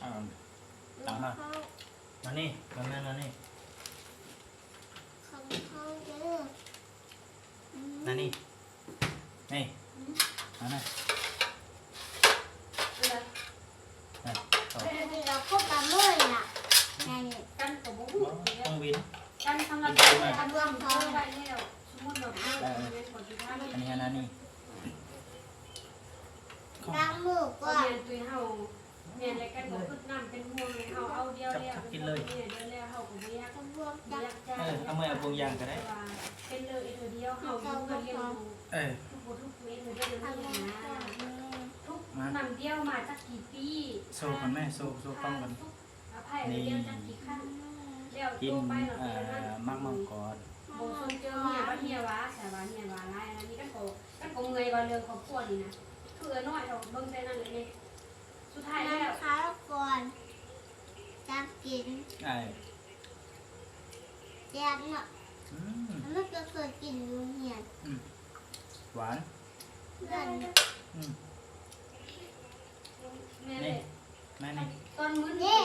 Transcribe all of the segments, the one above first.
ອ່າ ຕັກມາ ມານີ້ ມາແມ່ນມານີ້ ຂອງເຮົາເດີ ມານີ້ ນີ້ ມານະ ເອີ ເອີ ເຮົາຄົບກັນເລີຍນະ ນັ້ນ ກັນກໍບໍ່ຮູ້ ບໍ່ ຕ້ອງວິນ ກັນສຳລັບ ເອີ ເອົາເບິ່ງ ເອົາເບິ່ງ ເອີ ໄວ້ແລ້ວ ສົມມຸດວ່າ ເອີ ເອີ ອັນນີ້ ອັນນັ້ນນີ້ ຕາມໝູ່ກ່ອນ ແມ່ນ ຕຸ້ຍເຮົາ ແມ່ນ ແລ້ວກັນກໍຄຶດນຳເປັນຫ່ວງ ເຮົາເອົາດຽວແລ້ວ ກິນເລີຍ ດຽວແລ້ວ ເຮົາກໍບໍ່ຢາກ ບໍ່ຢາກ ເອີ ເອົາເມືອເອົາບ່ວງຢ່າງກໍໄດ້ ເປັນເລີເອັດດຽວ ເຮົາຢູ່ເຮືອນລ້ຽງລູກ ເອີ ທຸກບໍ່ທຸກເຮັດດຽວນີ້ນະ ທຸກນຳດຽວມາຈັກກີ່ປີ ໂຊກ່ອນແມ່ ໂຊ ໂຊກ້ອງກ່ອນ ອະໄພ ນີ້ ດຽວຈັກກີ່ຄັ້ງ ແລ້ວ ກິນ ໂຕໄປແລ້ວ ເອີ ເປັນອັນນັ້ນ ໝາກມັງກອນ ບໍ່ສົນເຈີເມຍ ບັດເມຍວ່າ ສາວ່າເມຍວ່າຫຼາຍ ອັນນີ້ກັນກໍ ກັນກໍເມື່ອຍວ່າເລື່ອງຄອບຄົວນີ້ນະ ຄືເອື້ອຍນ້ອຍເຮົາເບິ່ງແຕ່ນັ້ນແຫຼະແມ່ ສຸດທ້າຍແລ້ວ ຂາກ່ອນ ຈັກກິນ ອ້າຍ ແຊບເນາະ ອືມ ມັນກໍເຄີຍກິນຢູ່ໂຮງຮຽນ ອືມ ຫວານ ເພື່ອນ ອືມ ແມ່ນແຫຼະ ນີ້ ແມ່ນນີ້ ຕອນມຶນ ນີ້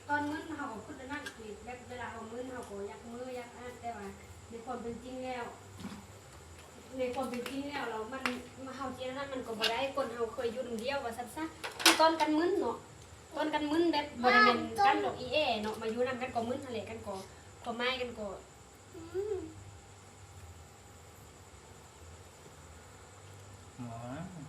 ຕອນມຶນເຮົາກໍຄຶດອັນນັ້ນ ຄືແບບເວລາເຮົາມຶນເຮົາກໍຢາກມືຢາກອັນນັ້ນ ແຕ່ວ່າໃນຄວາມເປັນຈິງແລ້ວ ໃນຄວາມເປັນຈິງແລ້ວ ແລ້ວມັນ ເຮົາຊິອັນນັ້ນມັນກໍບໍ່ໄດ້ ຄົນເຮົາເຄີຍຢູ່ນຳດຽວວ່າຊັ້ນຊະ ຄືຕອນກັນມຶນເນາະ ຕອນກັນມຶນແບບບໍ່ໄດ້ແມ່ນກັນດອກອີແອເນາະ ມາຢູ່ນຳກັນກໍມຶນຫັ້ນແຫຼະ ກັນກໍ ຄວາມໝາຍກັນກໍ ອືມ ອໍ